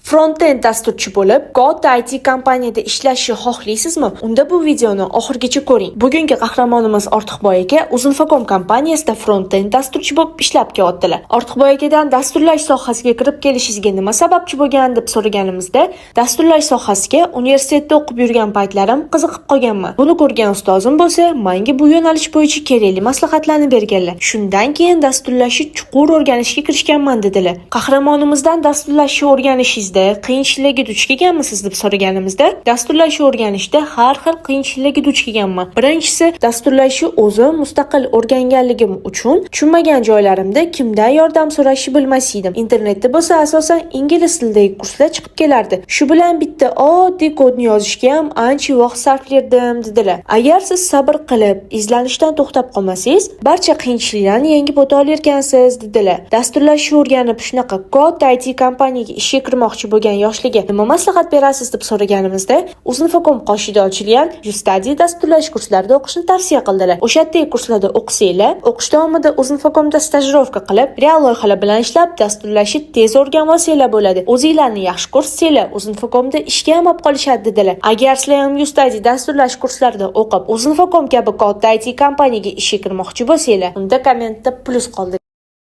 Frontend dasturchi bo'lib, katta IT kompaniyada ishlashni xohlaysizmi? Unda bu videoni oxirigacha ko'ring. Bugungi qahramonimiz Ortiqboy aka Uzinfocom kompaniyasida frontend dasturchi bo'lib ishlab kelyaptilar. Ortiqboy akadan dasturlash sohasiga kirib kelishingizga nima sababchi bo'lgan deb so'raganimizda, dasturlash sohasiga universitetda o'qib yurgan paytlarim qiziqib qolganman. Buni ko'rgan ustozim bo'lsa, menga bu yo'nalish bo'yicha kerakli maslahatlarni berganlar. Shundan keyin dasturlashni chuqur o'rganishga kirishganman, dedilar. Qahramonimizdan dasturlashni o'rganishingizda qiyinchiliklarga duch kelganmisiz deb so'raganimizda, dasturlashni o'rganishda har xil qiyinchiliklarga duch kelganman. Birinchisi, dasturlashni o'zim mustaqil o'rganganligim uchun tushunmagan joylarimda kimdan yordam so'rashni bilmas edim. Internetda bo'lsa asosan ingliz tilidagi kurslar chiqib kelardi. Shu bilan bitta oddiy kodni yozishga ham ancha vaqt sarflardim, dedilar. Agar siz sabr qilib, izlanishdan to'xtab qolmasangiz, barcha qiyinchiliklarni yengib o'ta olarkansiz, dedilar. Dasturlashni o'rganib, shunaqa katta IT kompaniyaga ishga kirmoqchi bo'lgan yoshlarga nima maslahat berasiz deb so'raganimizda, Uzinfocom qoshida ochilgan Study dasturlash kurslarida o'qishni tavsiya qildilar. O'sha yerdagi kurslarda o'qisanglar, o'qish davomida Uzinfocomda stajirovka qilib, real loyihalar bilan ishlab, dasturlashni tez o'rganib olsanglar bo'ladi. O'zinglarni yaxshi ko'rsatsanglar, Uzinfocomda ishga ham olib qolishadi, dedilar. Agar sizlar ham Study dasturlash kurslarida o'qib, Uzinfocom kabi katta IT kompaniyaga ishga kirmoqchi bo'lsanglar, unda kommentda plyus qoldiring.